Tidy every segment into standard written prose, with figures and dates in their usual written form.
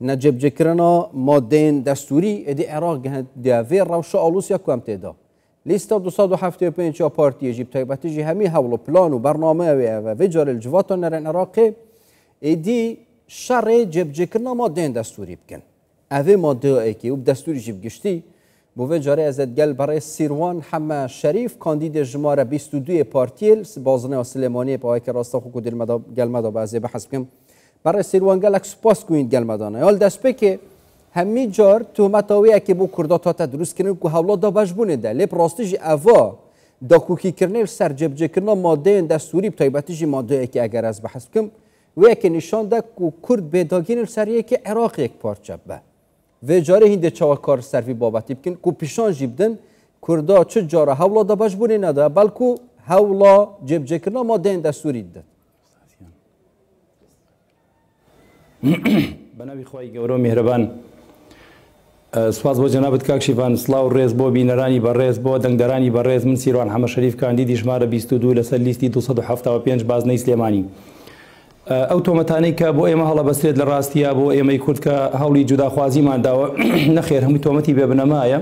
نەجێبجێکردنا مادەیەن دەستووری ئێدی عێراق گەهەندیا ڤێ ڕەوشە ئاڵووسیا کو ئەم تێدا. لیستا 275 یا پارتیێ ژی بتایبەتی ژی هەمی هەوڵ و پلان و بەرنامەیا وێ ئەڤە ڤێ جارێ ل جڤاتا نەرێن عێراقێ ئێدی شەڕێ جێبجێکردنا مادەیەن دەستووری بکەن. ئەڤێ مادەیا ئێکێ و دەستووری ژی بگشتی بۆ ڤێ جارێ ئەز دگەل بەڕێز سیروان حەمە شەریف کاندیدێ ژمارە 22 ێ پارتیێ ل بازنەیا سلێمانیێ پاوەیکە ڕاستەوخۆ کو دلمەدا گەلمەدا بە ئەزێ بەحس بکەم. بەڕێز سیروان گەلەک سوپاس کوین گەلمەدانە. یال دەستپێکێ هەمی جار تۆمەتا وێ ئەکێ بۆ کوردا تاتە دروست کردن کو هەوڵا دابەش بوونێ دە لێ بڕاستی ژی ئەڤا داکوکی کردنێ سەر جێبجێکردنا مادەیەن دەستووری بتایبەتی ژی مادەیەکی ئەگەر ئەز بەحس بکەم وێ ئەکێ نیشان دە کو کورد بێداگینێ سەر یەکێ عێراق یەک پارچە بە. ڤێ جارێ هیندێ چاوە کار سەر ڤی بابەتی بکەن کو پیشان ژی بدەن کوردا چ جارە هەوڵا دابەش بوونێ نەدا بەڵکو هەوڵا جێبجێکردنا مادەیەن دەستووری دەد. بەناوی خوای گەورە و میهرەبان. سوپاس بۆ جەنابت کاک شیڤان، سڵاو و ڕێز بۆ بینەرانی بەڕێز، بۆ دەنگدەرانی بەڕێز، من سیروان حەمە شەریف کاندیدی ژمارە 22 لەسەر لیستی 275 بازنەی سلێمانی. ئەو تۆمەتانەی کە بۆ ئێمە هەڵەبەسترێت لە ڕاستییا بۆ ئێمەی کورد کە هەوڵی جوداخوازیمان داوە، نەخێر هەمووی تۆمەتی بێ بنەمایە،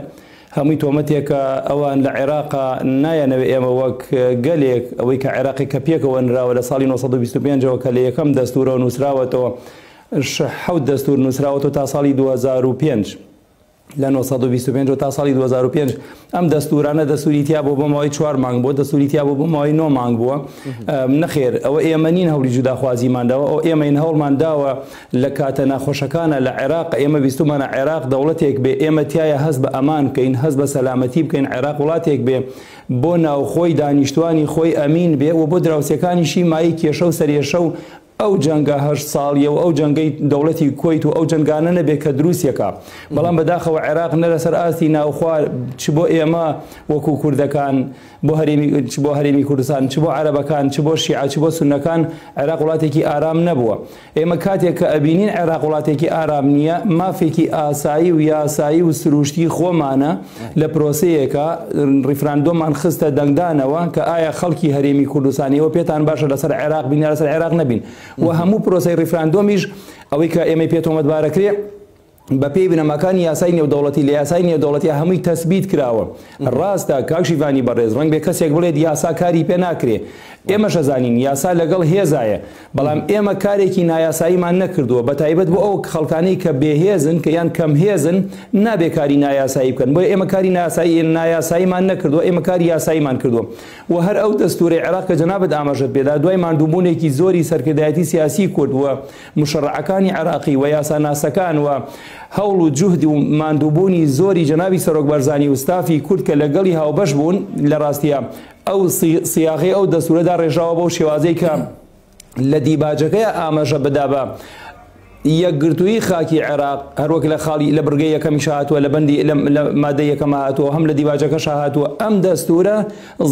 هەمووی تۆمەتێکە ئەوان لە عێراقا نایانەوێ ئێمە وەک گەلێک ئەوەی کە عێراقێک کە پێکەوە نراوە لە ساڵی 925 ەوە کە لە یەکەم دەستوورەوە نووسراوەتەوە حەوت دەستوور نووسراوەتەوە تا ساڵی 2005 لە 925 تا ساڵی 2005 ئەم دەستورانە دەستوری تیا بۆ بۆ ماوەی چوار مانگ بۆ دەستوری تیا بۆ بۆ ماوەی نۆ مانگ بووە نەخێر ئەوە ئێمە نین هەوڵی جوداخوازیمان داوە ئەو ئێمەین هەوڵمان داوە لە کاتە ناخۆشەکانە لە عێراق ئێمە ویستومانە عێراق دەوڵەتێک بێ ئێمە تیایا هەست بە ئەمان بکەین هەست بە سەلامەتی بکەین عێراق وڵاتێک بێ بۆ ناوخۆی دانیشتوانی خۆی ئەمین بێ و بۆ دراوسێکانیشی مایەی کێشە و سەرێشە و ئەو جەنگە هەشت ساڵیە و ئەو جەنگەی دەوڵەتی کوەیت و ئەو جەنگانە نەبێ کە دروستیەکا بەڵام بەداخەوە عێراق نە لەسەر ئاستی ناوخوا چ بۆ ئێمە وەکو کوردەکان بۆ هەرێمی چ بۆ هەرێمی کوردستان چ بۆ عەرەبەکان چ بۆ شیعە چ بۆ سوننەکان عێراق وڵاتێکی ئارام نەبووە ئێمە کاتێک کە ئەبینین عێراق وڵاتێکی ئارام نییە مافێکی ئاسایی و یاسایی و سروشتی خۆمانە لە پرۆسەیەکە ڕیفراندۆمان خستە دەنگدانەوە کە ئایا خەڵکی هەرێمی کوردستان ئێوە پێتان باشە لەسەر عێراق بین یا لەسەر عێراق نەبین و هەموو پرۆسەی ڕیفراندۆمیش ئەوەی کە ئێمەی پێ تۆمەتبارەکرێ بەپێی بنەماکانی یاسای نێودەوڵەتی لە یاسای نێودەوڵەتی هەمووی تەسبیت کراوە. ڕاستە کاک شیڤانی بەڕێز ڕەنگ بێ کەسێک بڵێت یاسا کاری پێ ناکرێ ئێمەش ئەزانین یاسا لەگەڵ هێزایە بەڵام ئێمە کارێکی نایاساییمان نەکردووە بەتایبەت بۆ ئەو خەڵکانەی کە بێهێزن کە یان کەم هێزن نابێ کاری نایاسایی بکەن بۆیە ئێمە کاری ناسایی نایاساییمان نەکردووە ئێمە کاری یاساییمان کردووە و هەر ئەو دەستورەی عێراق کە جەنابت ئاماژەت پێدا دوای ماندووبوونێکی زۆری سەرکردایەتی سیاسی کورد و مشەڕعەکانی عێراقی و یاساناسەکان و هەوڵ و جوهد و ماندووبوونی زۆری جەنابی سەرۆک بارزانی و ستافی کورد کە لەگەڵی هاوبەش بوون لە ڕاستیا ئەو سیاغەی ئەو دەستورە داڕێژراوە بەو شێوازەی کە لە دیباجەکەیا ئاماژە بدا بە یەکگرتوویی خاکی عێراق هەروەک لە خاڵی لە بڕگەی یەکەمیشا هاتووە لە بەندی لە مادەی یەکەما هاتووە هەم لە دیباجەکەشا هاتووە ئەم دەستورە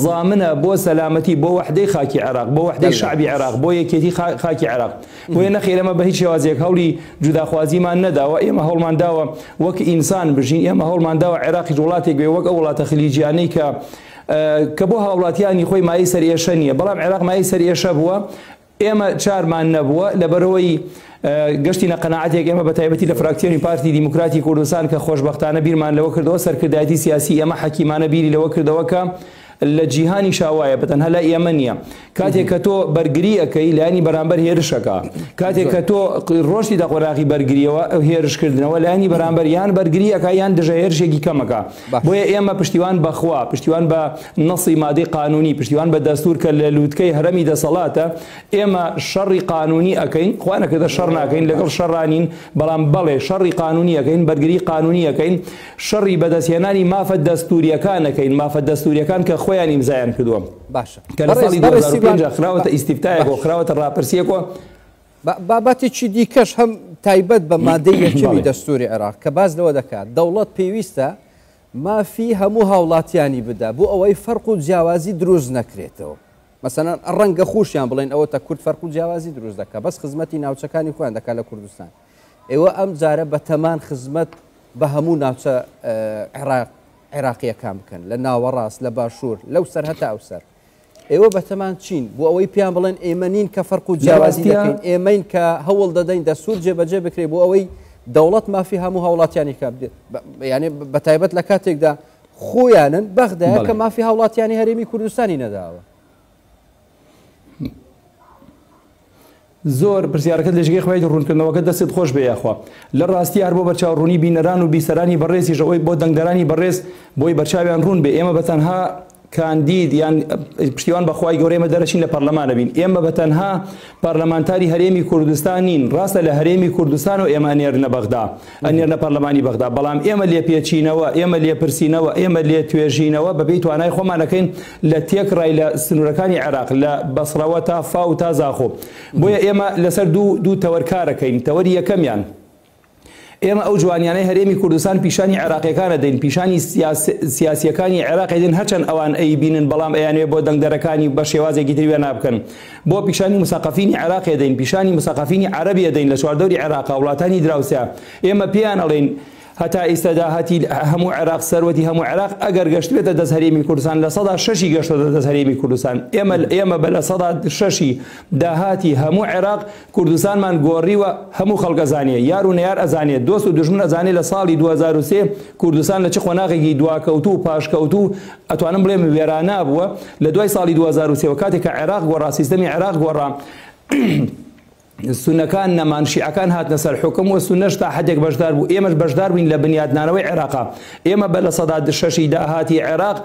زامنە بۆ سەلامەتی بۆ وەحدەی خاکی عێراق بۆ وەحدەی شەعبی عێراق بۆ یەکێتی خاکی عێراق بۆیە نەخێر ئێمە بە هیچ شێوازێک هەوڵی جوداخوازیمان نەداوە ئێمە هەوڵمان داوە وەک ئینسان بژین ئێمە هەوڵمان داوە عێراقیش وڵاتێک بێ وەک ئەو وڵاتە خلیجیانەی کە کە بۆ هاوڵاتیانی خۆی مایەی سەرئێشە نییە بەڵام عێراق مایەی سەرئێشە بووە ئێمە چارمان نەبووە لەبەرئەوەی گەشتینە قەناعەتێک ئێمە بەتایبەتی لە فراکسیۆنی پارتی دیموکراتی کوردستان کە خۆشبەختانە بیرمان لەوە کردەوە سەرکردایەتی سیاسی ئێمە حەکیمانە بیری لەوە کردەوە کە لە جیهانیشا وایە بەتەنها لای ئێمە نییە کاتێک کە تۆ بەرگری ئەکەی لایەنی بەرامبەر هێرشەکە کاتێک کە تۆ ڕۆشتیتە قۆناغی بەرگریەوە هێرشکردنەوە لایەنی بەرامبەر یان بەرگری ئەکا یان دژە هێرشێکی کەمەکە بۆیە ئێمە پشتیوان بەخوا پشتیوان بە نەسی مادەی قانونی پشتیوان بە دەستور کە لە لوتکەی هەرەمی دەسەڵاتە ئێمە شەڕی قانونی ئەکەین خوا نەکردە شەڕ ناکەین لەگەڵ شەڕانین بەڵام بەڵێ شەڕی قانونی ئەکەین بەرگری قانونی ئەکەین شەڕی بەدەستهێنانی مافە دەستوریەکان ئەکەین مافە دەستوریەکان کە خۆیان ئیمزایان کردووە باشە کە لە ساڵی 2005 خراوەتە ئیستیفتایەکەوە خراوەتە ڕاپرسیەکەوە. بابەتێکی دیکەش هەم تایبەت بە مادەی یەکەمی دەستوری عێراق کە باس لەوە دەکات دەوڵەت پێویستە مافی هەموو هاوڵاتیانی بدا بۆ ئەوەی فەرق و جیاوازی دروست نەکرێتەوە. مەسەلەن ڕەنگە خۆشیان بڵێن ئەوەتە کورد فەرق و جیاوازی دروست دەکا بەس خزمەتی ناوچەکانی خۆیان دەکا لە کوردستان. ئێوە ئەم جارە بەتەمان خزمەت بە هەموو ناوچە عێراق عێراقییەکان بکەن لە ناوەڕاست لە باشوور لەو سەر هەتا ئەو سەر. ئێوە بەتەمان چین بۆ ئەوەی پێیان بڵێن ئێمە نین کە فەرق و جیاوازی دەکەین، ئێمەین کە هەوڵ دەدەین دەستوور جێبەجێ بکرێت بۆ ئەوەی دەوڵەت مافی هەموو هاوڵاتیانی کە یعنی بە تایبەت لە کاتێکدا خۆیانن بەغدایە کە مافی هاوڵاتیانی هەرێمی کوردستانی نەداوە. زۆر پرسیارەکەت لە جێگەی خۆیەتی ڕوونکردنەوەکەت دەستت خۆش بێ یاخوا لە ڕاستی هەر بۆ بەرچاو ڕوونی بینەران و بیسەرانی بەڕێزیش ئەوەی بۆ دەنگدەرانی بەڕێز بۆی بەرچاویان ڕوون بێ ئێمە بە تەنها کاندید یان پشتیوان بەخوای گەورە ئێمە دەرەچین لە پەرلەمانە بین ئێمە بە تەنها پەرلەمانتاری هەرێمی کوردستان نین ڕاستە لە هەرێمی کوردستان و ئێمە ئەنێرنە بەغدا ئەنێرنە پەرلەمانی بەغدا بەڵام ئێمە لێپێچینەوە ئێمە لێپرسینەوە ئێمە لێتوێژینەوە بەپێی توانای خۆمان ئەکەین لە تێکڕای لە سنوورەکانی عێراق لە بەسڕەوە تا فاو تا زاخۆ بۆیە ئێمە لەسەر دوو تەوەر کارەکەین تەوەری یەکەمیان ئێمە ئەو جوانیانەی هەرێمی کوردستان پیشانی عێراقیەکان ئەدەین، پیشانی سیاسیەکانی عێراق ئەدەین هەرچەند ئەوان ئەیبینن بەڵام ئەیانەوێ بۆ دەنگدەرەکانی بە شێوازێکی تر وێنا بکەن. بۆ پیشانی موسەقەفینی عێراقی ئەدەین، پیشانی موسەقەفینی عەرەبی ئەدەین لە چواردەوری عێراقا وڵاتانی دراوسێ ئێمە پێیان ئەڵێین هەتا ئیستا داهاتی هەموو عێراق سەروەتی هەموو عێراق ئەگەر گەشتبێتە دەست هەرێمی کوردستان 6%ی گەشتۆتە دەست هەرێمی کوردستان ئێمە ئێمە بە 6%ی داهاتی هەموو عێراق کوردستانمان گۆڕیوە هەموو خەڵک ئەزانێ یار و نەیار ئەزانێ دۆست و دوژمن ئەزانێ لە ساڵی 2003 کوردستان لە چ قۆناغێکی دواکەوتوو و پاشکەوتوو ئەتوانم بڵێم وێرانا بووە لە دوای ساڵی 2003 وە کاتێک کە عێراق گۆڕا سیستەمی عێراق گۆڕا سونەکان نەمان شیعەکان هاتنە سەر حوکم و سونەش تا حدێک بەشدار بوو ئێمەش بەشدار بووین لە بنیادنانەوەی عێراقا ئێمە بە 6%ی داهاتی عێراق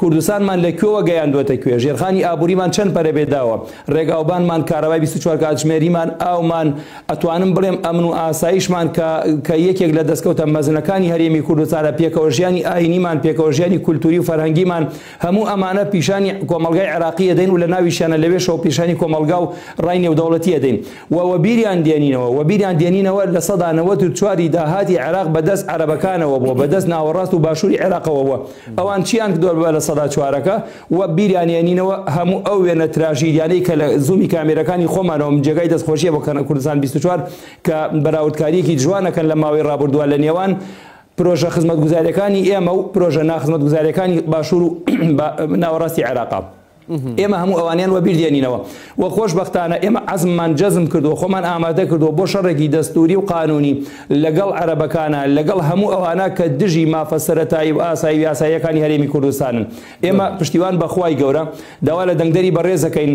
کوردستانمان لە کوێوە گەیاندووەتە کوێ؟ ژێرخانی ئابووریمان چەند پەرە پێ داوە؟ ڕێگاوبانمان، کارەبای 24 کاتژمێریمان، ئاومان، ئەتوانم بڵێم ئەمن و ئاسایشمان کە کە یەکێک لە دەستکەوتە مەزنەکانی هەرێمی کوردستانە، پێکەوەژیانی ئایینیمان، پێکەوەژیانی کولتووری و فەرهەنگیمان، هەموو ئەمانە پیشانی کۆمەڵگای عێراقی ئەدەین و لە ناویشیانە لەوێشەوە پیشانی کۆمەڵگا و ڕای نێودەوڵەتی ئەدەین و وەبیریان دێنینەوە وەبیریان دێنینەوە 94%ی داهاتی عێراق بەدەست عەرەبەکانەوە بووە، بەدەست ناوەڕاست و باشووری عێراقەوە بووە. ئەوان چیان کردوە بە 4%ەکە و بیریان ێنینەوە هەموو ئەو وێنە تراژیدیانەی کە لە زوومی کامێرەکانی خۆمانەوە جێگای دەستخۆشیە بۆ کەنە کوردستان 24 کە بەراوردکاریەکی جوانەکەن لە ماوەی ڕابردووە لە نێوان پرۆژە خزمەتگوزاریەکانی ئێمە و پرۆژە ناخزمەتگوزاریەکانی باشوور و ناوەڕاستی عێراقا. ئێمە هەموو ئەوانیان وەبیر دێنینەوە و خۆشبەختانە ئێمە عەزممان جەزم کردووە، خۆمان ئامادە کردووە بۆ شەڕێکی دەستووری و قانوونی لەگەڵ عەرەبەکانا، لەگەڵ هەموو ئەوانە کە دژی مافە سەرەتایی و ئاسایی و یاساییەکانی هەرێمی کوردستانن. ئێمە پشتیوان بە خوای گەورە داوا لە دەنگدەری بەڕێز ئەکەین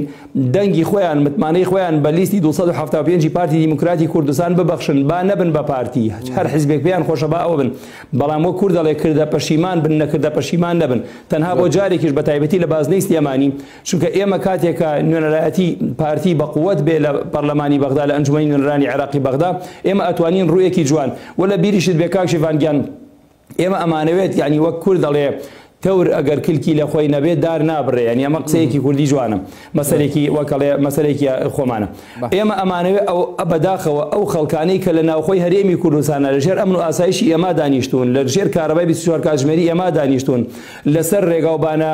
دەنگی خۆیان، متمانەی خۆیان بە لیستی 275 ی پارتی دیموکراتی کوردستان ببەخشن، با نەبن بە پارتی، هەر حیزبێک پێیان خۆشە با ئەوە بن، بەڵام وەک کورد دەڵێ کردە پەشیمان بن نەکردە پەشیمان نەبن. تەنها بۆ جارێکیش بە تایبەتی لە بازنەی سلێمانی چونکە ئێمە کاتێک کە نوێنەرایەتی پارتی بە قوت بێ لە پەرلەمانی بەغدا لە ئەنجومەنی نوێنەرانی عێراقی بەغدا ئێمە ئەتوانین ڕوویەکی جوان و لە بیریشت بێ کاک شیڤان گیان ئێمە ئەمانەوێت یعنی وەک کورد دەڵێ تەور ئەگەر کلکی لە خۆی نەبێت دار نابڕێ یعنی ئەمە قسەیەکی کوردی جوانە مەسەلێکی وەکەڵێ مەسەلێکی خۆمانە ئێمە ئەمانەوێ ئەو بەداخەوە ئەو خەڵکانەی کە لە ناوخۆی هەرێمی کوردستانە لە ژێر ئەمن و ئاسایشی ئێمە دانیشتوون لە ژێر کارەبای 24 کاتژمێری ئێمە دانیشتوون لەسەر ڕێگاوبانە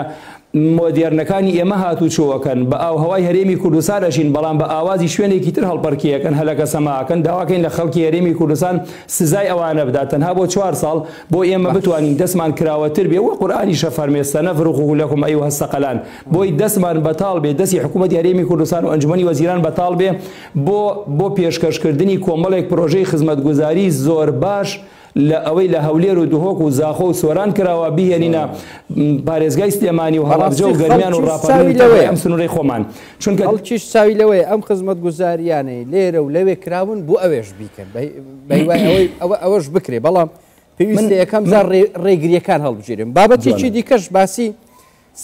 مۆدێرنەکانی ئێمە هاتوچۆ ئەکەن بە ئاوهەوای هەرێمی کوردستان ئەژین بەڵام بە ئاوازی شوێنێکی تر هەڵپەرکێ ئەکەن هەلەکە سەما ئەکەن داواکەین لە خەڵکی هەرێمی کوردستان سزای ئەوانە بدات تەنها بۆ چوار ساڵ بۆ ئێمە بتوانین دەستمان کراوەتر بێ وە قورئانیش ئەفەرمێ سنفرغه لکم ایها الثقلان بۆی دەستمان بەتاڵ بێ دەستی حکوومەتی هەرێمی کوردستان و ئەنجومەنی وەزیران بەتاڵ بێ بۆ بۆ پێشکەشکردنی کۆمەڵێک پرۆژەی خزمەتگوزاری زۆر باش لە ئەوەی لە هەولێر و دهۆک و زاخۆ و سۆران کراوە بیهێنینە پارێزگای سلێمانی و هەڵەبجە و بەڕاستی گەرمیان و خەڵکیش ڕاپەڕین چاوی و تەواوی لەوەیە ئەم سنوورەی خۆمان چونکە خەڵکیش چاوی لەوەیە ئەم خزمەتگوزاریانەی لێرە و لەوێ کراون بۆ ئەوێش بیکەن بە هیوای ئەوەی ئەوە ئەوەش بکرێ بەڵام من پێویستە یەکەم من جار ڕێگریەکان هەڵبژێرن بابەتێکی جوانە. دیکەش باسی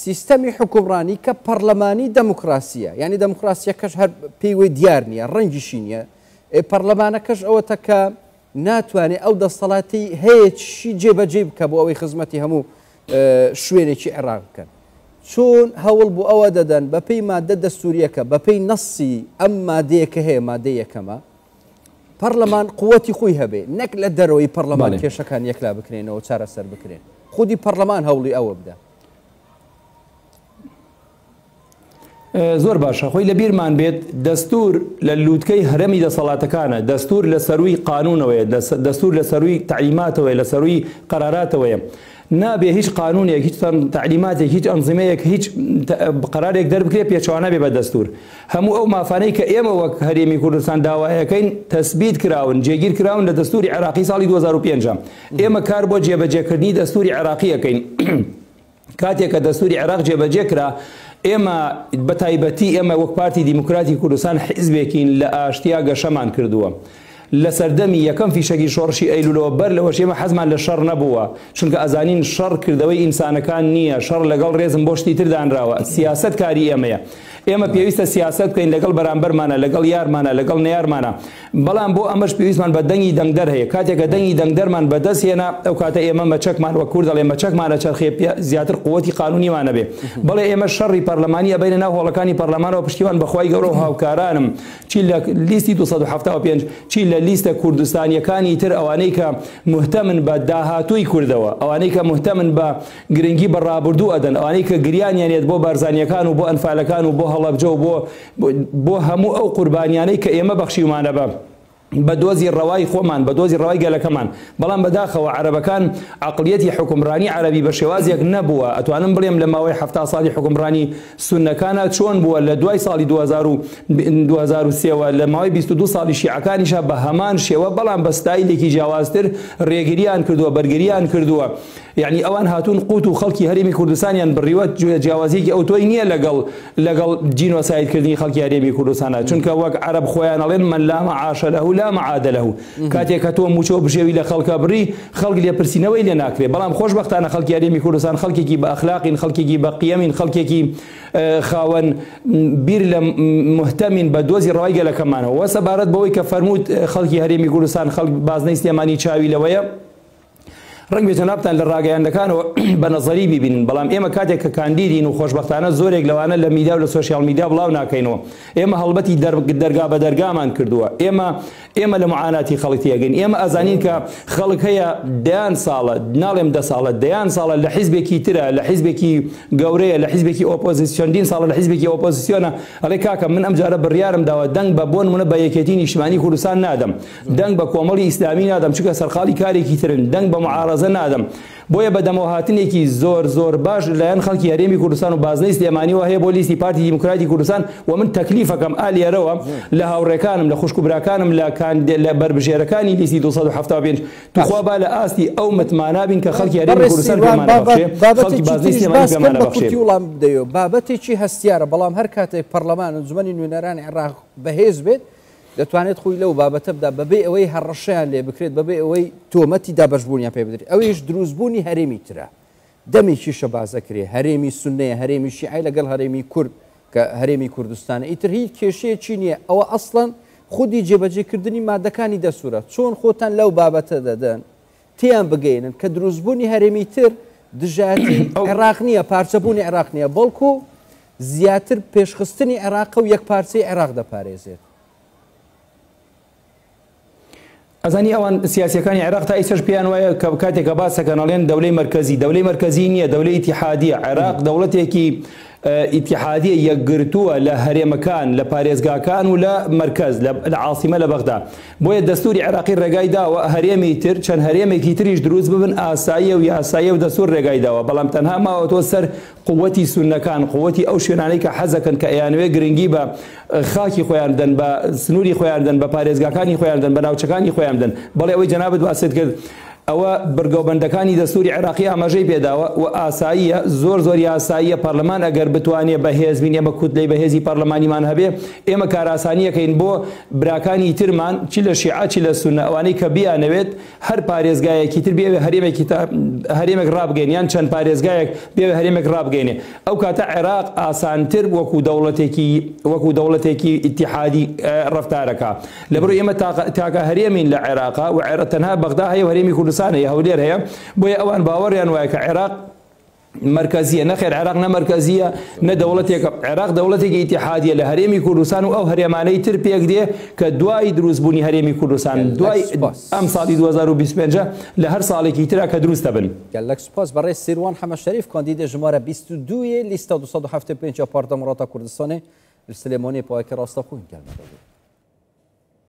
سیستەمی حوکمڕانی کە پەڕلەمانی دەموکراسییە، یانی دەموکراسییەکەش هەر پێی وەی دیار نییە، ڕەنگیشی نییە، ئێ پەڕلەمانەکەش ئەوەتە کە ناتوانێ ئەو دەستەڵاتی هەیەشی جێبەجێی بکا بۆ ئەوەی خزمەتی هەموو شوێنێکی عێراق بکەن. چۆن هەوڵ بۆ ئەوە دەدەن بەپێی مادە دەستوورییەکە، بەپێی نەسی ئەم مادەیە کە هەیە، مادەی یەکەمە، پەڕلەمان قوتی خۆی هەبێ، نەک لە دەرەوەی پەڕلەمان کێشەکان یەکلا بکرێنەوە، چارەسەر بکرێن، خودی پەڕلەمان هەوڵی ئەوە بدە. زۆر باشە خۆی لە بیرمان بێت دەستور لە لووتکەی هەرەمی دەسەڵاتەکانە، دەستور لە سەرووی قانوونەوەیە، دەستور لە سەرووی تەعلیماتەوەیە، لە سەرووی قەراراتەوەیە. نابێ هیچ قانوونێک، هیچ تەعلیماتێک، هیچ ئەنزیمەیەک، هیچ قەرارێک دەربکرێ پێچەوانە بێ بە دەستور. هەموو ئەو مافانەی کە ئێمە وەک هەرێمی کوردستان داوایەکەین تەسبیت کراون، جێگیر کراون لە دەستوری عێراقی ساڵی 2005. ئێمە کار بۆ جێبەجێکردنی دەستوری عێراقی ئەکەین. کاتێک کە دەستوری عێراق جێبەجێ کرا، ئێمە بە تایبەتی ئێمە وەک پارتی دیموکراتی کوردستان حیزبێکین لە ئاشتیا گەشەمان کردووە. لە سەردەمی یەکەم فیشەکی شۆڕشی ئەیلولەوە بەر لەوەش ئێمە حەزمان لە شەڕ نەبووە، چونکە ئەزانین شەڕ کردەوەی ئینسانەکان نییە، شەڕ لەگەڵ ڕێزم بۆ شتی تر دانراوە، سیاسەت کاری ئێمەیە. ئێمە پێویستە سیاسەت بکەین لەگەڵ بەرامبەرمانە، لەگەڵ یارمانە، لەگەڵ نەیارمانە، بەڵام بۆ ئەمەش پێویستمان بە دەنگی دەنگدەر هەیە. کاتێک کە دەنگی دەنگدەرمان بەدەست هێنا، ئەو کاتە ئێمە مەچەکمان، وەک کورد دەڵێ مەچەکمان ئەچەرخێ، زیاتر قووەتی قانوونیمان ئەبێ. بەڵێ ئێمە شەڕی پەرلەمانی ئەبەینە ناو هۆڵەکانی پەرلەمانەوە، پشتیوان بە خوای گەورە و هاوکارانم، چی لە لیستی 275، چی لە لیستە کوردستانییەکانی تر، ئەوانەی کە موهتەمن بە داهاتووی کوردەوە، ئەوانەی کە موهتەمن بە گرنگی بە ڕابردوو ئەدەن، ئەوانەی کە گریانیان یەت بۆ بارزانییەکان و بۆ ئەنفالەکان و بۆ هەڵەبجە و بۆ بۆ هەموو ئەو قوربانیانەی کە ئێمە بەخشیومانە بە بە دۆزی ڕەوای خۆمان، بە دۆزی ڕەوای گەلەکەمان. بەڵام بەداخەوە عەرەبەکان عەقڵیەتی حوکمڕانی عەرەبی بە شێوازێک نەبووە، ئەتوانم بڵێم لە ماوەی 70 ساڵی حوکمڕانی سوننەکانا چۆن بووە لە دوای ساڵی 2003 وە لە ماوەی 22 ساڵی شیعەکانیشا بە هەمان شێوە بەڵام بە ستایلێکی جیاوازتر ڕێگریان کردووە، بەرگریان کردووە. یەعنی ئەوان هاتوون قوت و خەڵکی هەرێمی کوردستانیان بڕیوە، جیاوازیەکی ئەوتۆی نییە لەگەڵ لەگەڵ جینۆساید کردنی خەڵکی هەرێمی کوردستانە، چونکە وەک عەرەب خۆیان ئەڵێن من لا معاش له لا معاد له، کاتێک کە تۆ موچە و بژێوی لە خەڵکە بڕی خەڵک لێپرسینەوەی لێ ناکرێ. بەڵام خۆشبەختانە خەڵکی هەرێمی کوردستان خەڵکێکی بە ئەخلاقین، خەڵکێکی بە قیەمین، خەڵکێکی خاوەن بیر لە مهتەمین بە دۆزی ڕەوای گەلەکەمانەوە. وە سەبارەت بەوەی کە فەرمووت خەڵکی هەرێمی کوردستان خەڵک بازنەی سلێمانی چاوی لەوەیە، ڕەنگبێ جەنابتان لە ڕاگەیاندەکانەوە بە نەزەری بیبینن، بەڵام ئێمە کاتێک کە کاندیدین و خۆشبەختانە زۆرێک لەوانە لە میدیا و لە سۆشیال میدیا بڵاو ناکەینەوە، ئێمە هەڵبەتی دەرگا بە دەرگامان کردووە، ئێمە ئێمە لە معاناتی خەڵک تێگەین، ئێمە ئەزانین کە خەڵک هەیە دەیان ساڵە، ناڵێم دە ساڵە، دەیان ساڵە لە حیزبێکی ترە، لە حیزبێکی گەورەیە، لە حیزبێکی ئۆپۆزیسیۆن، دین ساڵە لە حیزبێکی ئۆپۆزیسیۆنە، ئەڵێ کاکە من ئەم جارە بڕیارم داوە دەنگ بە بۆ نمونە بە یەکێتی نیشتمانی کوردستان نادەم، دەنگ بە کۆمەڵی ئیسلامی نادەم چونکە سەرقاڵی کارێکی ترن، دەنگ بە معارەزە نادەم. بۆیە بەدەمەوەهاتنێکی زۆر زۆر باش لەلایەن خەڵکی هەرێمی کوردستان و بازنەی سلێمانیەوە هەیە بۆ لیستی پارتی دیموکراتی کوردستان و من تەکلیفەکەم ئا لێرەوە لە هاوڕێکانم لە خوشک و براکانم لە کاندێ لە بەربژێرەکانی لیستی 275 توخوا با لە ئاستی ئەو متمانە بین کە خەڵکی هەرێمی بەڕێز کوردستان سیروان پێمان ئەبەخشێ، خەڵکی بابەتێکی بازنەی تریش سلێمانی باس پێمان کەن بە ئەبەخشێ. کورتی وڵام بدەیەوە. بابەتێکی هەستیارە بەڵام هەر کاتێک پەرلەمان ئەنجومەنی نوێنەرانی عێراق بەهێز بێت دەتوانێت خۆی لەو بابەتە بدا بەبێ ئەوەی هەڕەشەیان لێ بکرێت، بەبێ ئەوەی تۆمەتی دابەشبوونیان پێ بدرێت، ئەویش دروستبوونی هەرێمی ترە. دەمێکیشە باس دەکرێت هەرێمی سوننەیە، هەرێمی شیعەی لەگەڵ هەرێمی کورد کە هەرێمی کوردستانە، ئیتر هیچ کێشەیەکی نییە. ئەوە ئەسڵەن خودی جێبەجێکردنی مادەکانی دەستوورە. چۆن خۆتان لەو بابەتە دەدەن تێیان بگەیەنن کە دروستبوونی هەرێمی تر دژایەتی عێراق نییە، پارچەبوونی عێراق نییە، بەڵکو زیاتر پێشخستنی عێراقە و یەکپارچەی عێراق دەپارێزێت. ئەزانی ئەوان سیاسیەکانی عێراق تا ئیستەش پێیان وایە کە کاتێک کە باس دەکەن ئەڵێن دەولەی مەرکەزی، دەولەی مەرکەزی نییە، دەولەی ئیتیحادیە. عێراق دەوڵەتێکی ئیتیحادیە یەکگرتووە لە هەرێمەکان، لە پارێزگاکان و لە مەرکەز، لە عاسیمە لە بەغدا. بۆیە دەستوری عێراقی ڕێگای داوە هەرێمی تر، چەند هەرێمێکی تریش دروست ببن، ئاساییە و یاساییە و دەستور ڕێگای داوە، بەڵام تەنها ماوەتەوە سەر قوتی سوننەکان، قوتی ئەو شوێنانەی کە حەزەکەن، کە ئەیانەوێت گرنگی بە خاکی خۆیان بدەن، بە سنووری خۆیان بدەن، بە پارێزگاکانی خۆیان بدەن، بە ناوچەکانی خۆیان بدەن. بەڵێ ئەوەی جەنابت باست کرد، ئەوە بڕگەوبەندەکانی دەستوری عێراقی ئاماژەی پێداوە و ئاساییە، زۆر زۆر یاساییە. پەرلەمان ئەگەر بتوانێ بەهێز بین، ئێمە کوتلەی بەهێزی پەرلەمانیمان هەبێ، ئێمە کارئاسانیەکەین بۆ براکانی ترمان، چی لە شیعە چی لە سوننە، ئەوانەی کە بیانەوێت هەر پارێزگایەکی تر بێوێ هەرێمێکی تا هەرێمێک ڕابگەین یان چەند پارێزگایەک بێوێ هەرێمێک ڕابگەینێ، ئەو کاتە عێراق ئاسانتر وەکو دەوڵەتێکی وەکو دەوڵەتێکی ئیتیحادی ڕەفتارەکا. لەبەرئەوەی ئێمە تاکە هەرێمین لە عێراقا و عێراق تەنها بەغدا هەیە و هەرێمی کوردستان هەیە، هەولێر هەیە، بۆیە ئەوان باوەڕیان وایە کە عێراق مەرکەزییە، نەخێر عێراق نە مەرکەزییە نە دەوڵەتێکە، عێراق دەوڵەتێکی ئیتیحادییە لە هەرێمی کوردستان و ئەو هەرێمانەی تر پێک دێ کە دوای دروستبوونی هەرێمی کوردستان دوای ئەم ساڵی 2025 لە هەر ساڵێکی ترا کە دروست دەبن. گەلەک سوپاس بەڕێز سیروان حەمە شەریف کاندیدێ ژمارە 22 ی لیستا 275 یا پارت دموکراتا کوردستانێ لە سلێمانیێ پایەکە ڕاستەوخۆین گەل مەدەبوو.